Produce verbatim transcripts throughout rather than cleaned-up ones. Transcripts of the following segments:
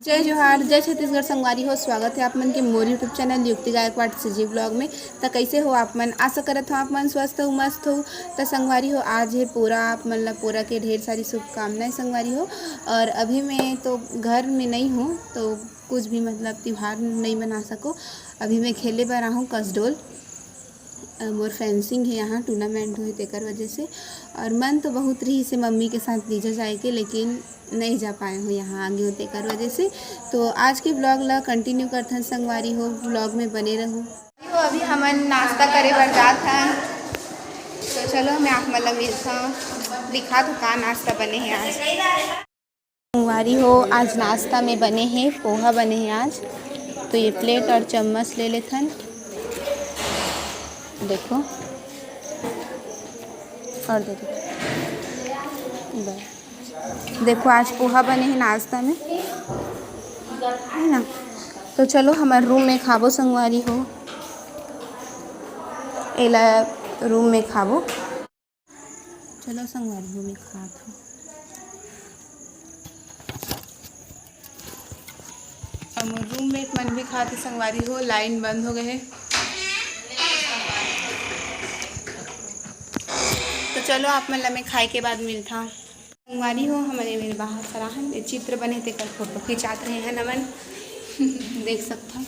जय जोहार, जय छत्तीसगढ़ संगवारी हो। स्वागत है आप मन के मोर YouTube चैनल युक्ति गायकवाड़ सीजी ब्लॉग में। त कैसे हो आप मन? आशा करत हो आप मन स्वस्थ हो, मस्त हो। त संगवारी हो, आज है पोरा, आप मन ला पोरा के ढेर सारी शुभकामनाएं संगवारी हो। और अभी मैं तो घर में नहीं हूँ, तो कुछ भी मतलब तिहार नहीं मना सको। अभी मैं खेले बर आहूँ कसडोल। अ, मोर फेंसिंग है, यहाँ टूर्नामेंट हुई तेकर वजह से। और मन तो बहुत रही से मम्मी के साथ लीजा जाए के, लेकिन नहीं जा पाए हूँ, यहाँ आ गई हूँ तेकर वजह से। तो आज के ब्लॉग ला कंटिन्यू करथन संगवारी हो, ब्लॉग में बने रहू। तो अभी हमन नाश्ता करे बर जात हन, तो चलो मैं आप मन ला मिलता हूँ, दिखा तो का नाश्ता बने है आज। संगवारी हो, आज नाश्ता में बने हे पोहा बने हे आज। तो ये प्लेट और चम्मच ले लेथन। देखो, और दे दो। बस। देखो, आज पोहा बने हे नाश्ता में, है ना? तो चलो, हमारे रूम में खाबो संगवारी हो, एला रूम में खाबो। चलो संगवारी हो, मैं खात हूँ। अब मोर रूममेट मन भी खात हे संगवारी हो, लाइन बंद हो गए है। तो चलो आप मन ला मैं खाए के बाद मिलता हूँ। संगवारी हो, हमन ए मेर बाहर सराहन, ए चित्र बने तेकर फोटो खिंचात रहे हन हमन। देख सकथव,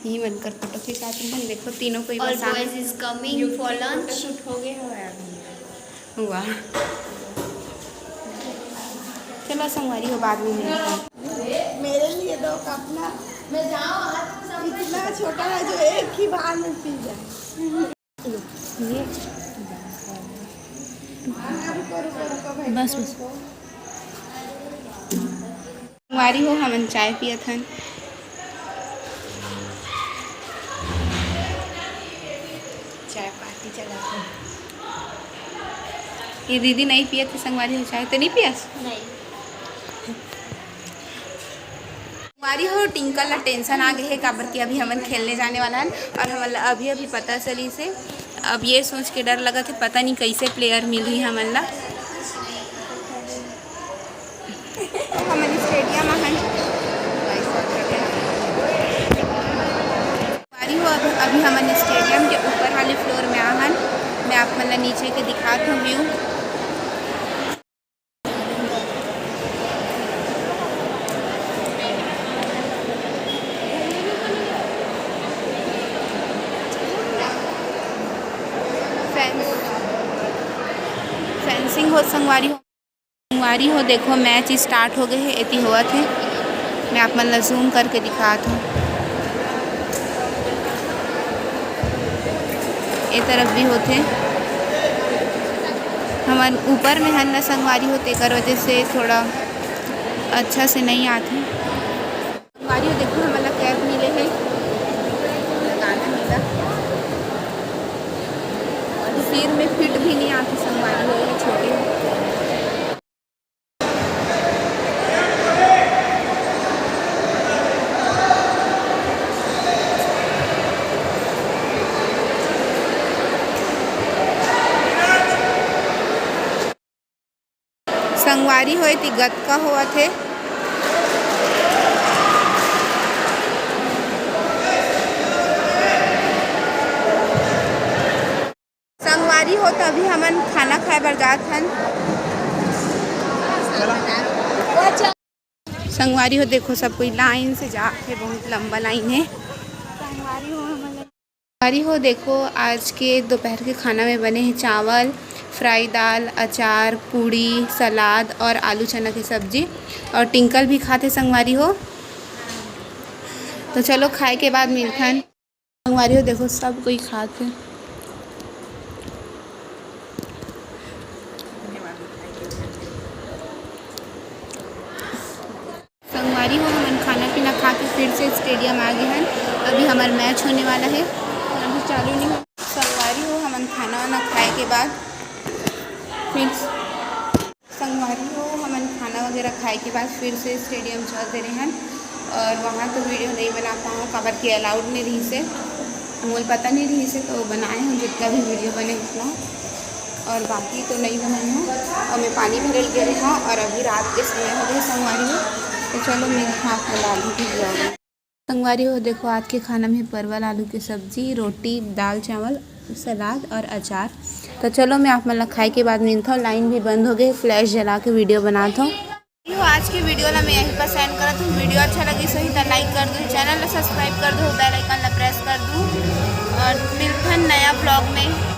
ये मन कर फोटो खिंचात रहे हन। देखो तीनों कोई और बस आए। Boys is coming for lunch। Shoot हो गए हो यार। वाह। चलो संगवारी हो, बाद में मिलते हैं। मेरे लिए दो कप ना। मैं जाऊँ, इतना छोटा है जो एक ही बार में पी जाए। ये बस, बस। संगवारी हो, हमन चाय पियत हन। चाय पार्टी चलत हे। ये दीदी नहीं पियत हे संगवारी हो, चाय तो नहीं पियस? नहीं। संगवारी हो, टिंकल ला टेंशन आ गए हे, काबर कि अभी हमन खेलने जाने वाला हन और हमन ला अभी अभी पता चली से। अब ये सोच के डर लगत हे, पता नहीं कैसे प्लेयर मिलही हमन ला। हमन स्टेडियम आहन। संगवारी हो, अभी, अभी हमन स्टेडियम के ऊपर वाले फ्लोर में आहन। मैं आप मन ला नीचे के दिखात हूँ व्यू। फेंस-, फेंसिंग हो संगवारी हो। संगवारी हो, देखो मैच स्टार्ट हो गए हे, एती होवत हे। मैं आप मन ला जूम करके दिखात हूँ। ए तरफ भी होथे। हमन ऊपर में हन न संगवारी हो, तेकर वजह से थोड़ा अच्छा से नहीं आथे। संगवारी हो, देखो हमन ला कैप मिले हे, लगाना हे ला। सिर में फिट भी नहीं आथे संगवारी हो, ये छोटे। संगवारी हो, एती गतका होवत हे। संगवारी हो, त अभी हमन खाना खाए बर जात हन। संगवारी हो, देखो सब कोई लाइन से जात हे, बहुत लंबा लाइन हे। संगवारी हो, हमन संगवारी हो, देखो, आज के दोपहर के खाना में बने हे चावल, फ्राई दाल, अचार, पूड़ी, सलाद और आलू चना के सब्जी। और टिंकल भी खाथे संगवारी हो। तो चलो, खाए के बाद मिलथन। संगवारी हो, देखो, सब कोई खाथे। संगवारी हो, हमन खाना पीना खा के फिर से स्टेडियम आ गए हन। अभी हमार मैच होने वाला है और अभी चालू नहीं हो। संगवारी हो, हमन खाना वाना खाए के बाद फिर, संगवारी हो, हमन खाना वगैरह खाए के बाद फिर से स्टेडियम चल दे रहे हन और वहाँ तो वीडियो नहीं बना पाऊँ, काबर कि अलाउड नहीं रही से, मोल पता नहीं रही से, तो बनाए हूँ जितना भी वीडियो बने उतना। और बाकी तो नहीं बनाए हूँ। और मैं पानी भरे गए रहा और अभी रात के समय हो गए संगवारी। चलो, मिलत हन आप मन ला आलू के vlog में। संगवारी हो, देखो, आज के खाना में परवल आलू के सब्जी, रोटी, दाल चावल, सलाद और अचार। तो चलो, मैं आप मन ला खाए के बाद मिलत हन। लाइन भी बंद हो गई, flash जला के video बनात हन। आज के video ला मैं यहीं पर end करत हूँ। Video अच्छा लगिस होही त like कर दू, channel ला subscribe कर दू, bell icon ला press कर दू और मिलत हन नया vlog में।